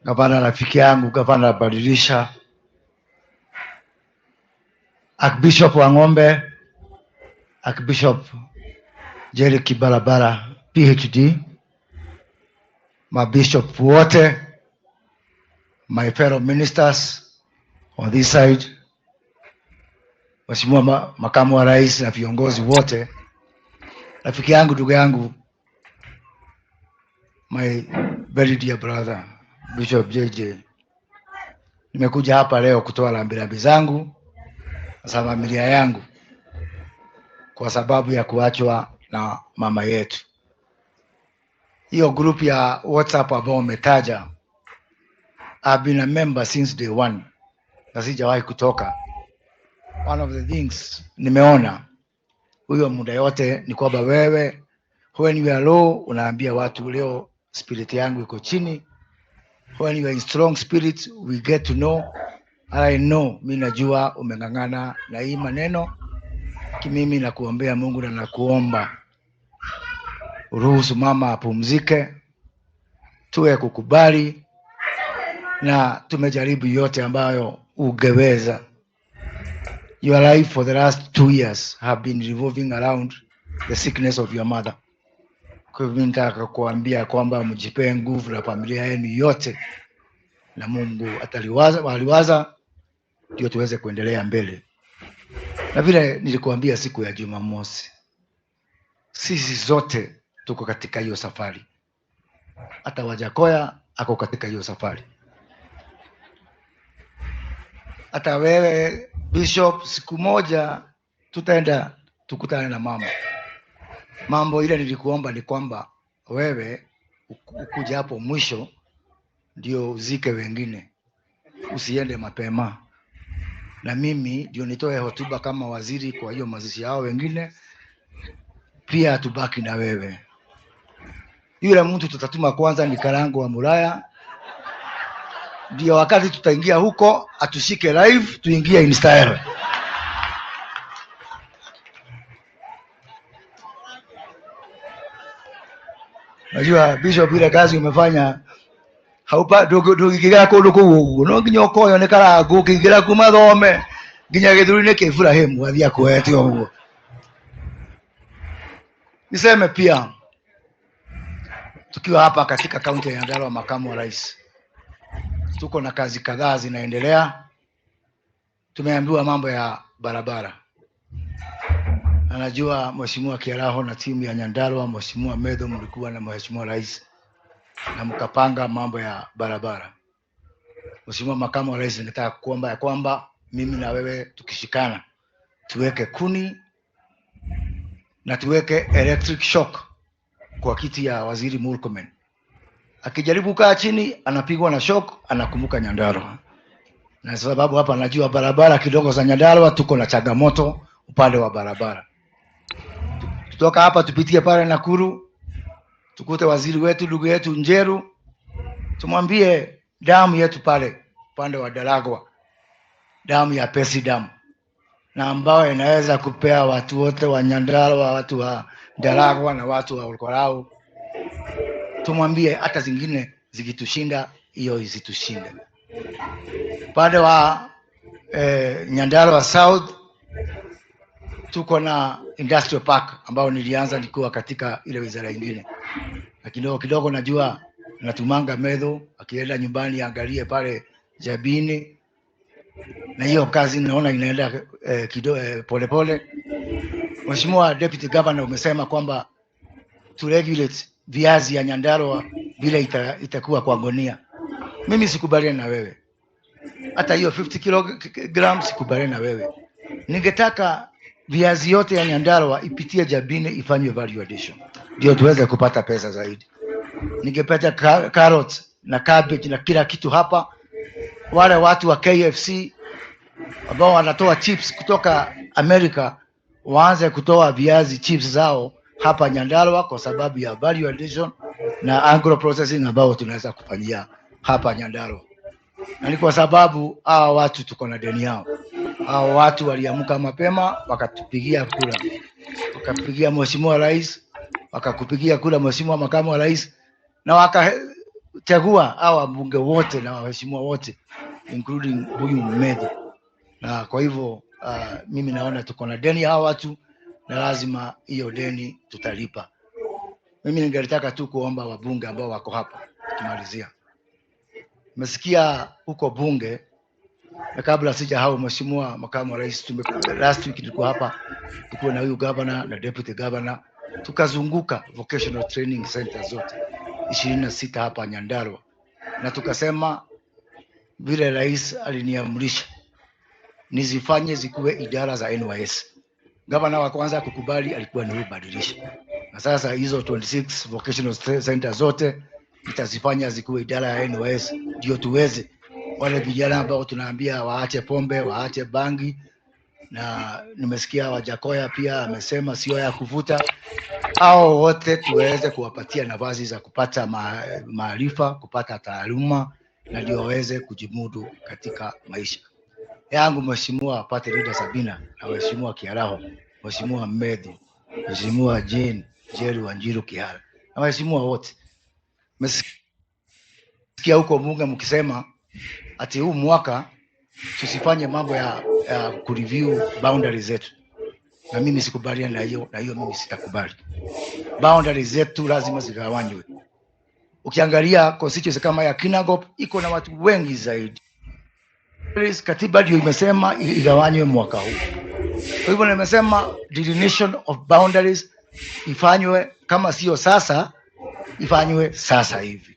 Gavana rafiki yangu, Gavana Badilisha, Archbishop Wang'ombe, Archbishop Jerry Kibarabara PhD, mabishop wote, my fellow ministers on this side, Mheshimiwa Makamu wa Rais na viongozi wote, rafiki yangu, ndugu yangu, my very dear brother Bishop JJ, nimekuja hapa leo kutoa rambirambi zangu za familia yangu kwa sababu ya kuachwa na mama yetu. Hiyo group ya WhatsApp ambao umetaja, I've been a member since day one na sijawahi kutoka. One of the things nimeona huyo muda yote ni kwamba wewe when you are low unaambia watu leo spirit yangu iko chini. When you are in strong spirit we get to know. I know, mi najua umeng'ang'ana na hii maneno. Kimimi nakuombea Mungu na nakuomba ruhusu mama apumzike, tuwe kukubali, na tumejaribu yote ambayo ungeweza. Your life for the last 2 years have been revolving around the sickness of your mother. Kwa hivyo mimi nataka kuambia kwamba mjipee nguvu na familia yenu yote, na Mungu ataliwaza, waliwaza ndio tuweze kuendelea mbele. Na vile nilikuambia siku ya Jumamosi, sisi zote tuko katika hiyo safari. Hata Wajackoyah ako katika hiyo safari. Hata wewe Bishop, siku moja tutaenda tukutane na mama. Mambo ile nilikuomba ni kwamba wewe ukuje hapo mwisho ndio uzike wengine, usiende mapema. Na mimi ndio nitoe hotuba kama waziri kwa hiyo mazishi yao wengine, pia tubaki na wewe. Yule mtu tutatuma kwanza ni Karango wa Muraya, ndio wakati tutaingia huko atushike live, tuingie in style. Najua Bishop, ile kazi umefanya haupa ndũngĩgera kũndũ kũu ũguo, no nginya ũkoywo nĩ Karango ũkĩingĩra kuma thome nginya gĩthũri-inĩ kĩa Ibrahim athiĩ akuoete ũguo. Niseme pia tukiwa hapa katika kaunti ya Nyandarua, makamu wa rais, tuko na kazi kadhaa zinaendelea. Tumeambiwa mambo ya barabara. Na najua Mheshimiwa Kiaraho na timu ya Nyandarua, Mheshimiwa Medho, mlikuwa na Mheshimiwa Rais na mkapanga mambo ya barabara. Mheshimiwa Makamu wa Rais, ningetaka kuomba ya kwamba mimi na wewe tukishikana tuweke kuni na tuweke electric shock kwa kiti ya Waziri Murkomen. Akijaribu kukaa chini anapigwa na shock, anakumbuka Nyandarua. Na sababu hapa najua barabara kidogo za Nyandarua tuko na changamoto upande wa barabara. Tutoka hapa tupitie pale Nakuru, tukute waziri wetu ndugu yetu Njeru, tumwambie damu yetu pale upande wa Daragwa, damu ya Pesi damu, na ambayo inaweza kupea watu wote wa Nyandarua, watu wa Daragwa na watu wa Olkalou. Tumwambie hata zingine zikitushinda, hiyo isitushinde. Upande wa Nyandarua South tuko na industrial park ambao nilianza nikiwa katika ile wizara nyingine. Na kidogo kidogo najua natumanga Medho akienda nyumbani angalie pale Jabini, na hiyo kazi naona inaenda pole pole. Mheshimiwa Deputy Governor, umesema kwamba to regulate viazi ya Nyandarua vile itakuwa kwa gunia. Mimi sikubaliani na wewe. Hata hiyo 50 kilograms sikubaliani na wewe. Ningetaka viazi yote ya Nyandarua ipitie Jabini ifanywe value addition, ndio tuweze kupata pesa zaidi. Ningepata carrots na cabbage na kila kitu hapa. Wale watu wa KFC ambao wanatoa chips kutoka Amerika waanze kutoa viazi chips zao hapa Nyandarua kwa sababu ya value addition na agro processing ambao tunaweza kufanyia hapa Nyandarua. Na ni kwa sababu hawa watu tuko na deni yao. Hawa watu waliamka mapema wakatupigia kura, wakapigia Mheshimiwa Rais, wakakupigia kura Mheshimiwa Makamu wa Rais, na Tulichagua hawa wabunge wote na waheshimiwa wote including huyu Methu, na kwa hivyo mimi naona tuko na deni hawa watu na lazima hiyo deni tutalipa. Mimi ningelitaka tu kuomba wabunge ambao wako hapa, tukimalizia, nimesikia huko bunge, na kabla sija hao, Mheshimiwa Makamu wa Rais, last week nilikuwa hapa tukiwa na huyu governor na deputy governor, tukazunguka vocational training center zote 26 hapa Nyandarua, na tukasema vile rais aliniamrisha nizifanye zikuwe idara za NYS. Gavana wa kwanza kukubali alikuwa ni huyu Badilisha, na sasa hizo 26 vocational center zote nitazifanya zikuwe idara ya NYS, ndio tuweze wale vijana ambao tunaambia waache pombe, waache bangi, na nimesikia Wajackoyah pia amesema sio ya kuvuta, hao wote tuweze kuwapatia nafasi za kupata maarifa, kupata taaluma na ndio waweze kujimudu katika maisha yangu. Mheshimiwa Party Leader Sabina na Mheshimiwa Kiaraho, Mheshimiwa Methu, Mheshimiwa Jane Jerry Wanjiru Kihara na waheshimiwa wote, mmesikia huko bunge mkisema ati huu mwaka tusifanye mambo ya kureview boundaries zetu, na mimi sikubaliani na hiyo, na hiyo mimi sitakubali. Boundaries zetu lazima zigawanywe. Ukiangalia constituency kama ya Kinangop iko na watu wengi zaidi. Katiba ndio imesema igawanywe mwaka huu. Kwa hivyo nimesema delineation of boundaries ifanywe, kama sio sasa, ifanywe sasa hivi.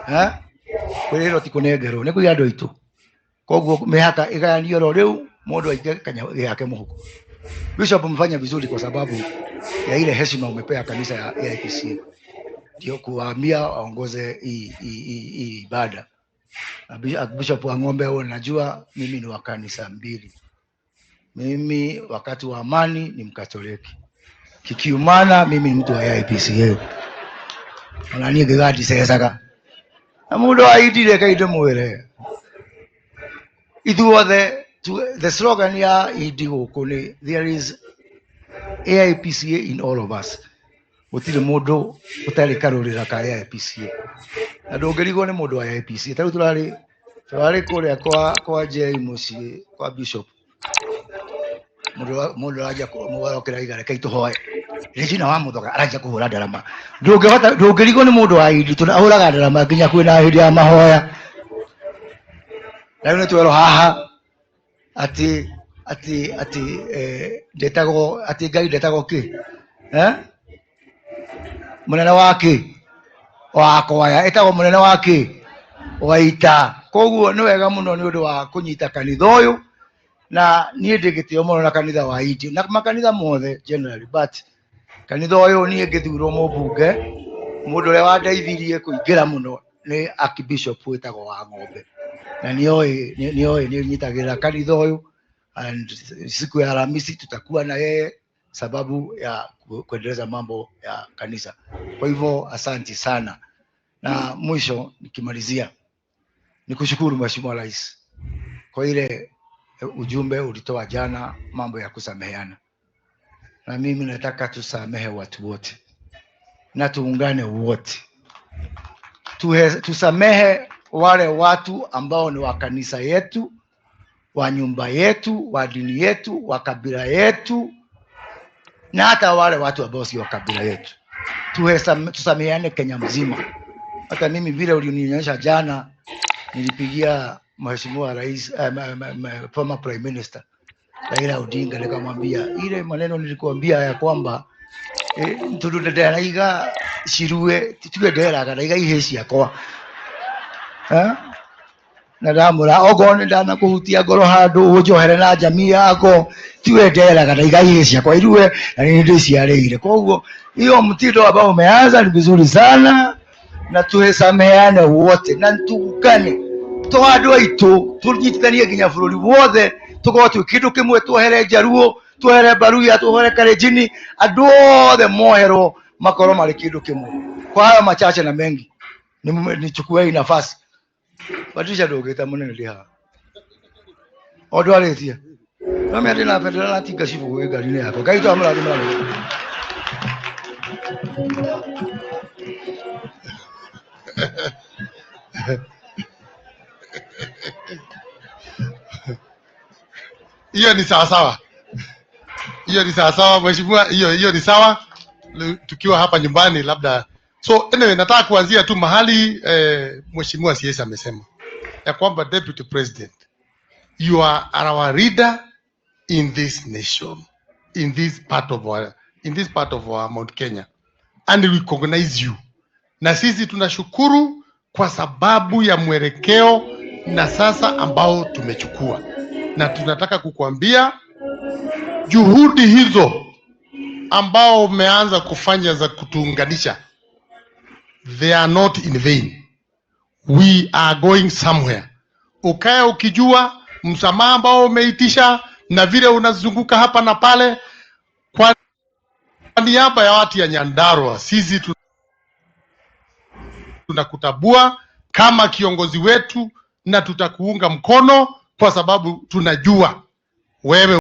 Eh? Kwĩrĩrwo ti kũnengerwo nĩ kũrĩ andũ aitũ, koguo mĩhaka ĩgayanio ro rĩu mũndũ aige kanya yake mũhuko. Bishop, umefanya vizuri kwa sababu ya ile heshima umepea kanisa ya AIPCA, ndio kuwaambia waongoze hii ibada. Na Bishop wa Ng'ombe, huo najua mimi ni wa kanisa mbili. Mimi wakati wa amani ni Mkatoliki, kikiumana mimi ni mtu wa AIPCA. Ona niĩ ngĩgandicecaga na mũndũ wa indire kainde mwĩre ithuothe the slogan ya indi gũkũ nĩ there is AIPCA in all of us. Gũtirĩ mũndũ ũtarĩ karũrĩra ka AIPCA na ndũngĩrigwo nĩ mũndũ wa AIPCA. Ta rĩu tũrarĩ kũrĩa kwa Jay mũciĩ kwa Bishop, mũndũ aranjia mũgarokĩra iga reke itũhoe Regina wa Muthoga aranjia kũhũra ndarama. Ndũngĩhota, ndũngĩrigwo nĩ mũndũ wa indi tondũ ahũraga ndarama nginya kwĩna hĩndĩ ya mahoya. Na rĩu nĩtwerwo haha atĩ ndetagwo atĩ Ngai ndetagwo kĩ, eh? Mũnene wa kĩ wa kwaya ĩtagwo mũnene wa kĩ wa ita. Koguo nĩ wega mũno nĩ ũndũ wa kũnyita kanitha ũyũ, na niĩ ndĩ gĩtĩo mũno na kanitha wa Indio na makanitha mothe generally, but kanitha ũyũ niĩ ngĩthurwo mũmbunge, mũndũ ũrĩa wandeithirie kũingĩra mũno nĩ Archbishop wĩtagwo wa Ng'ombe, na nĩoĩ nĩ nyitagĩrĩra kanitha ũyũ, and siku ya Alhamisi tutakuwa na yeye sababu ya kuendeleza mambo ya kanisa. Kwa hivyo asanti sana, na mwisho nikimalizia nikushukuru Mheshimiwa Rais kwa ile ujumbe ulitoa jana, mambo ya kusameheana, na mimi nataka tusamehe watu wote na tuungane wote, tusamehe wale watu ambao ni wa kanisa yetu, wa nyumba yetu, wa dini yetu, wa kabila yetu, na hata wale watu ambao sio wa kabila yetu. Tusameheane Kenya mzima. Hata mimi vile ulinionyesha jana, nilipigia Mheshimiwa Rais, former Prime Minister Raila Odinga, nikamwambia ile maneno nilikuambia ya kwamba tondu nderaiga cirue tuge nderaga ndaiga ihĩ ciakwa, eh? Na ndamwĩra okorwo nĩ ndanakuhutia ngoro handũ ũnjohere na jamii yako, tiwe nderaga ndaiga ihĩ ciakwa irue na nĩ ndĩciarĩire. Koguo hiyo mtindo ambao umeanza ni vizuri sana, na tuhesameheane wote na tuungane to andũ aitũ, tũnyitithanie nginya bũrũri wothe, tũkorwo twĩ kĩndũ kĩmwe, tuohere Njaruo, tuohere Baruya, tuohere Kalenjini, andũ othe moherwo makorwo marĩ kĩndũ kĩmwe. Kwa hayo machache na mengi, nichukue hii nafasi. Patricia ndũngĩta mũnene ndĩ haha o ndwarĩtie no mĩatĩ na bendera na tinga cibũ gwĩ ngari-inĩ yakwa. Ngai twamũrathime. Hiyo ni sawa sawa, hiyo ni sawa sawa mheshimiwa, hiyo ni sawa. Tukiwa hapa nyumbani labda. So anyway, nataka kuanzia tu mahali mheshimiwa CS amesema ya kwamba, Deputy President, you are our leader in this nation, in this part of our Mount Kenya, and we recognize you. Na sisi tunashukuru kwa sababu ya mwelekeo na sasa ambao tumechukua, na tunataka kukuambia juhudi hizo ambao umeanza kufanya za kutuunganisha, they are not in vain. We are going somewhere. Ukae ukijua msamaha ambao umeitisha na vile unazunguka hapa na pale, kwa niaba ya watu ya Nyandarua, sisi tunakutambua kama kiongozi wetu na tutakuunga mkono kwa sababu tunajua wewe